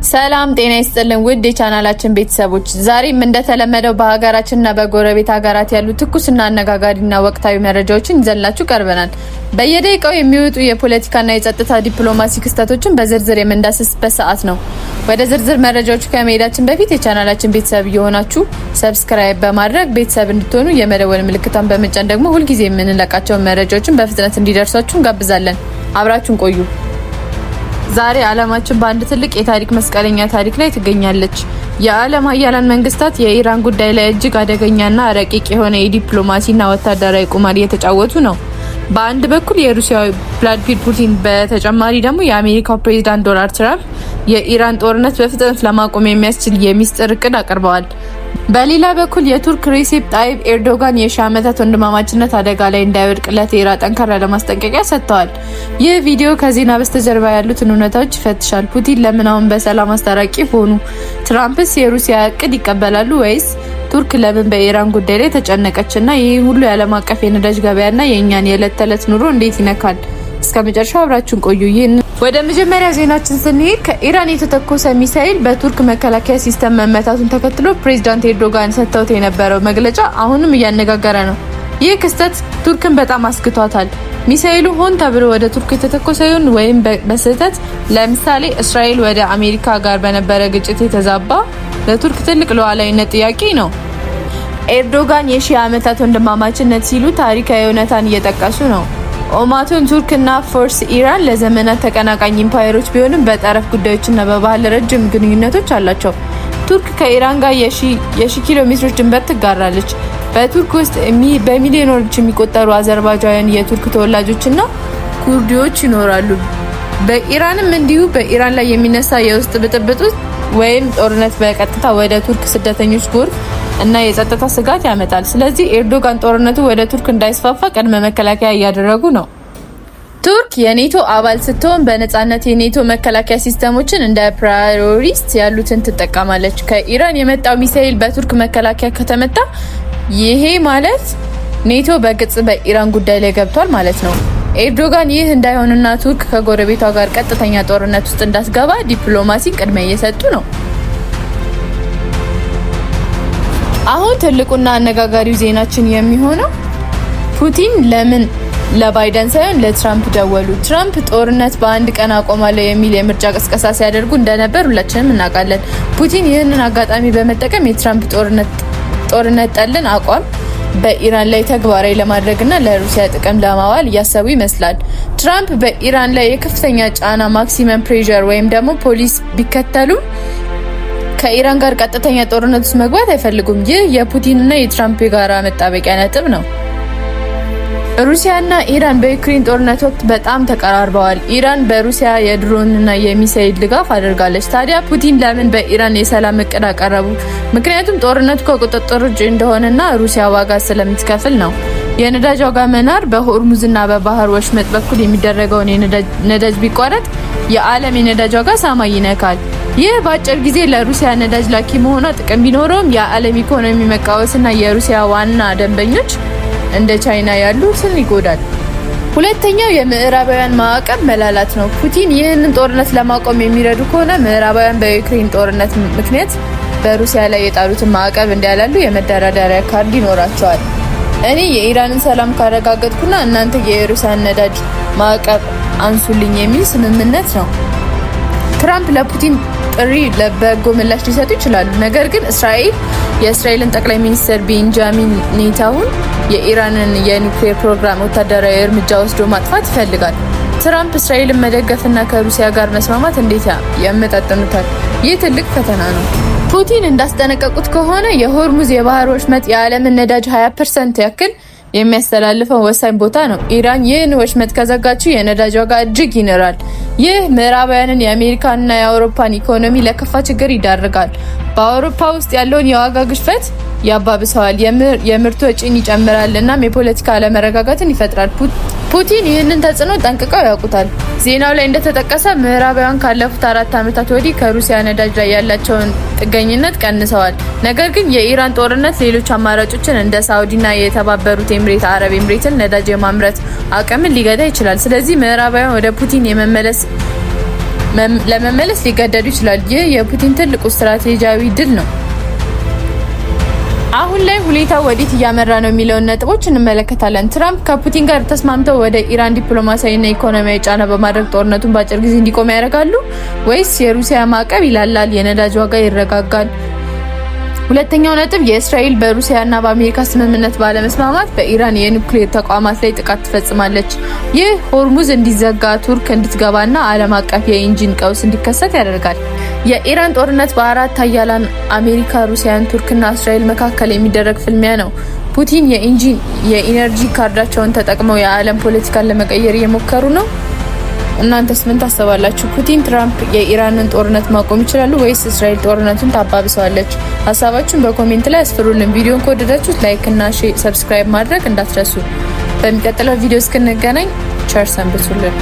ሰላም ጤና ይስጥልን ውድ የቻናላችን ቤተሰቦች፣ ዛሬም እንደተለመደው በሀገራችንና በጎረቤት ሀገራት ያሉ ትኩስና አነጋጋሪና ወቅታዊ መረጃዎችን ይዘንላችሁ ቀርበናል። በየደቂቃው የሚወጡ የፖለቲካና የጸጥታ ዲፕሎማሲ ክስተቶችን በዝርዝር የምንዳስስበት ሰዓት ነው። ወደ ዝርዝር መረጃዎቹ ከመሄዳችን በፊት የቻናላችን ቤተሰብ የሆናችሁ subscribe በማድረግ ቤተሰብ እንድትሆኑ፣ የመደወል ምልክቷን በመጫን ደግሞ ሁልጊዜ የምንለቃቸውን መረጃዎችን በፍጥነት እንዲደርሷችሁ እንጋብዛለን። አብራችሁን ቆዩ። ዛሬ ዓለማችን በአንድ ትልቅ የታሪክ መስቀለኛ ታሪክ ላይ ትገኛለች። የዓለም ሀያላን መንግስታት የኢራን ጉዳይ ላይ እጅግ አደገኛና ረቂቅ የሆነ የዲፕሎማሲና ወታደራዊ ቁማር እየተጫወቱ ነው። በአንድ በኩል የሩሲያው ቭላዲሚር ፑቲን፣ በተጨማሪ ደግሞ የአሜሪካው ፕሬዚዳንት ዶናልድ ትራምፕ የኢራን ጦርነት በፍጥነት ለማቆም የሚያስችል የሚስጥር እቅድ አቅርበዋል። በሌላ በኩል የቱርክ ሬሴፕ ጣይብ ኤርዶጋን የሺህ ዓመታት ወንድማማችነት አደጋ ላይ እንዳይወድቅ ለቴህራን ጠንካራ ለማስጠንቀቂያ ሰጥተዋል። ይህ ቪዲዮ ከዜና በስተጀርባ ያሉትን እውነታዎች ይፈትሻል። ፑቲን ለምን አሁን በሰላም አስታራቂ ሆኑ? ትራምፕስ የሩሲያ እቅድ ይቀበላሉ ወይስ? ቱርክ ለምን በኢራን ጉዳይ ላይ ተጨነቀች? እና ይህ ሁሉ የዓለም አቀፍ የነዳጅ ገበያና የእኛን የዕለት ተዕለት ኑሮ እንዴት ይነካል? እስከ መጨረሻው አብራችሁን ቆዩ። ይህን ወደ መጀመሪያ ዜናችን ስንሄድ ከኢራን የተተኮሰ ሚሳኤል በቱርክ መከላከያ system መመታቱን ተከትሎ ፕሬዚዳንት ኤርዶጋን ሰጥተውት የነበረው መግለጫ አሁንም እያነጋገረ ነው። ይህ ክስተት ቱርክን በጣም አስግቷታል። ሚሳኤሉ ሆን ተብሎ ወደ ቱርክ የተተኮሰ ይሁን ወይም በስህተት፣ ለምሳሌ እስራኤል ወደ አሜሪካ ጋር በነበረ ግጭት የተዛባ፣ ለቱርክ ትልቅ ሉዓላዊነት ጥያቄ ነው። ኤርዶጋን የሺህ ዓመታት ወንድማማችነት ሲሉ ታሪካዊ እውነታን እየጠቀሱ ነው። ኦቶማን ቱርክ እና ፎርስ ኢራን ለዘመናት ተቀናቃኝ ኢምፓየሮች ቢሆንም በጠረፍ ጉዳዮችና በባህል ረጅም ግንኙነቶች አላቸው። ቱርክ ከኢራን ጋር የሺ ኪሎ ሜትሮች ድንበር ትጋራለች። በቱርክ ውስጥ በሚሊዮኖች የሚቆጠሩ አዘርባይጃን፣ የቱርክ ተወላጆችና ኩርዲዎች ይኖራሉ። በኢራንም እንዲሁ። በኢራን ላይ የሚነሳ የውስጥ ብጥብጥ ወይም ጦርነት በቀጥታ ወደ ቱርክ ስደተኞች ጎርፍ እና የጸጥታ ስጋት ያመጣል። ስለዚህ ኤርዶጋን ጦርነቱ ወደ ቱርክ እንዳይስፋፋ ቅድመ መከላከያ እያደረጉ ነው። ቱርክ የኔቶ አባል ስትሆን በነጻነት የኔቶ መከላከያ ሲስተሞችን እንደ ፓትሪዮት ያሉትን ትጠቀማለች። ከኢራን የመጣው ሚሳኤል በቱርክ መከላከያ ከተመታ ይሄ ማለት ኔቶ በግልጽ በኢራን ጉዳይ ላይ ገብቷል ማለት ነው። ኤርዶጋን ይህ እንዳይሆንና ቱርክ ከጎረቤቷ ጋር ቀጥተኛ ጦርነት ውስጥ እንዳትገባ ዲፕሎማሲን ቅድሚያ እየሰጡ ነው። አሁን ትልቁና አነጋጋሪው ዜናችን የሚሆነው ፑቲን ለምን ለባይደን ሳይሆን ለትራምፕ ደወሉ? ትራምፕ ጦርነት በአንድ ቀን አቆማለሁ የሚል የምርጫ ቅስቀሳ ሲያደርጉ እንደነበር ሁላችንም እናውቃለን። ፑቲን ይህንን አጋጣሚ በመጠቀም የትራምፕ ጦርነት ጠልን አቋም በኢራን ላይ ተግባራዊ ለማድረግና ለሩሲያ ጥቅም ለማዋል እያሰቡ ይመስላል። ትራምፕ በኢራን ላይ የከፍተኛ ጫና maximum pressure ወይም ደግሞ ፖሊሲ ቢከተሉም ከኢራን ጋር ቀጥተኛ ጦርነት ውስጥ መግባት አይፈልጉም። ይህ የፑቲንና የትራምፕ የጋራ መጣበቂያ ነጥብ ነው። ሩሲያና ኢራን በዩክሬን ጦርነት ወቅት በጣም ተቀራርበዋል። ኢራን በሩሲያ የድሮንና የሚሳይል ድጋፍ አድርጋለች። ታዲያ ፑቲን ለምን በኢራን የሰላም እቅድ አቀረቡ? ምክንያቱም ጦርነቱ ከቁጥጥር ውጭ እንደሆነና ሩሲያ ዋጋ ስለምትከፍል ነው። የነዳጅ ዋጋ መናር፣ በሆርሙዝና በባህር ወሽመጥ በኩል የሚደረገውን የነዳጅ ቢቋረጥ የዓለም የነዳጅ ዋጋ ሰማይ ይነካል። ይህ በአጭር ጊዜ ለሩሲያ ነዳጅ ላኪ መሆኗ ጥቅም ቢኖረውም የዓለም ኢኮኖሚ መቃወስና የሩሲያ ዋና ደንበኞች እንደ ቻይና ያሉትን ይጎዳል። ሁለተኛው የምዕራባውያን ማዕቀብ መላላት ነው። ፑቲን ይህንን ጦርነት ለማቆም የሚረዱ ከሆነ ምዕራባውያን በዩክሬን ጦርነት ምክንያት በሩሲያ ላይ የጣሉትን ማዕቀብ እንዲያላሉ የመደራደሪያ ካርድ ይኖራቸዋል። እኔ የኢራንን ሰላም ካረጋገጥኩና እናንተ የሩሲያን ነዳጅ ማዕቀብ አንሱልኝ የሚል ስምምነት ነው። ትራምፕ ለፑቲን ጥሪ ለበጎ ምላሽ ሊሰጡ ይችላሉ። ነገር ግን እስራኤል የእስራኤልን ጠቅላይ ሚኒስትር ቤንጃሚን ኔታሁን የኢራንን የኒውክሌር ፕሮግራም ወታደራዊ እርምጃ ወስዶ ማጥፋት ይፈልጋል። ትራምፕ እስራኤልን መደገፍና ከሩሲያ ጋር መስማማት እንዴት ያመጣጥኑታል? ይህ ትልቅ ፈተና ነው። ፑቲን እንዳስጠነቀቁት ከሆነ የሆርሙዝ የባህር ወሽመጥ የዓለምን ነዳጅ 20% ያክል የሚያስተላልፈው ወሳኝ ቦታ ነው። ኢራን ይህን ወሽመጥ ከዘጋችው የነዳጅ ዋጋ እጅግ ይንራል። ይህ ምዕራባውያንን የአሜሪካንና የአውሮፓን ኢኮኖሚ ለከፋ ችግር ይዳርጋል። በአውሮፓ ውስጥ ያለውን የዋጋ ግሽበት ያባብሰዋል፣ የምርት ወጪን ይጨምራል፣ እናም የፖለቲካ አለመረጋጋትን ይፈጥራል። ፑቲን ይህንን ተጽዕኖ ጠንቅቀው ያውቁታል። ዜናው ላይ እንደተጠቀሰ ምዕራባውያን ካለፉት 4 ዓመታት ወዲህ ከሩሲያ ነዳጅ ላይ ያላቸውን ጥገኝነት ቀንሰዋል። ነገር ግን የኢራን ጦርነት ሌሎች አማራጮችን እንደ ሳውዲና የተባበሩት ኤምሬት አረብ ኤምሬትን ነዳጅ የማምረት አቅምን ሊገዳ ይችላል። ስለዚህ ምዕራባውያን ወደ ፑቲን የመመለስ ለመመለስ ሊገደዱ ይችላል። ይህ የፑቲን ትልቁ ስትራቴጂያዊ ድል ነው። አሁን ላይ ሁኔታው ወዴት እያመራ ነው የሚለውን ነጥቦች እንመለከታለን። ትራምፕ ከፑቲን ጋር ተስማምተው ወደ ኢራን ዲፕሎማሲያዊና ኢኮኖሚያዊ ጫና በማድረግ ጦርነቱን በአጭር ጊዜ እንዲቆም ያደርጋሉ ወይስ የሩሲያ ማዕቀብ ይላላል፣ የነዳጅ ዋጋ ይረጋጋል? ሁለተኛው ነጥብ የእስራኤል በሩሲያና በአሜሪካ ስምምነት ባለመስማማት በኢራን የኒውክሌር ተቋማት ላይ ጥቃት ትፈጽማለች። ይህ ሆርሙዝ እንዲዘጋ፣ ቱርክ እንድትገባና ዓለም አቀፍ የ energy ቀውስ እንዲከሰት ያደርጋል። የኢራን ጦርነት በአራት ሀያላን አሜሪካ፣ ሩሲያን፣ ቱርክና እስራኤል መካከል የሚደረግ ፍልሚያ ነው። ፑቲን የ energy ካርዳቸውን ተጠቅመው የዓለም ፖለቲካን ለመቀየር እየሞከሩ ነው። እናንተስ ምን ታስባላችሁ? ፑቲን ትራምፕ የኢራንን ጦርነት ማቆም ይችላሉ ወይስ እስራኤል ጦርነቱን ታባብሰዋለች? ሀሳባችሁን በ comment ላይ አስፍሩልን። ቪዲዮን ከወደዳችሁት like እና share፣ subscribe ማድረግ እንዳትረሱ። በሚቀጥለው ቪዲዮ እስክንገናኝ ቸር ሰንብቱልን።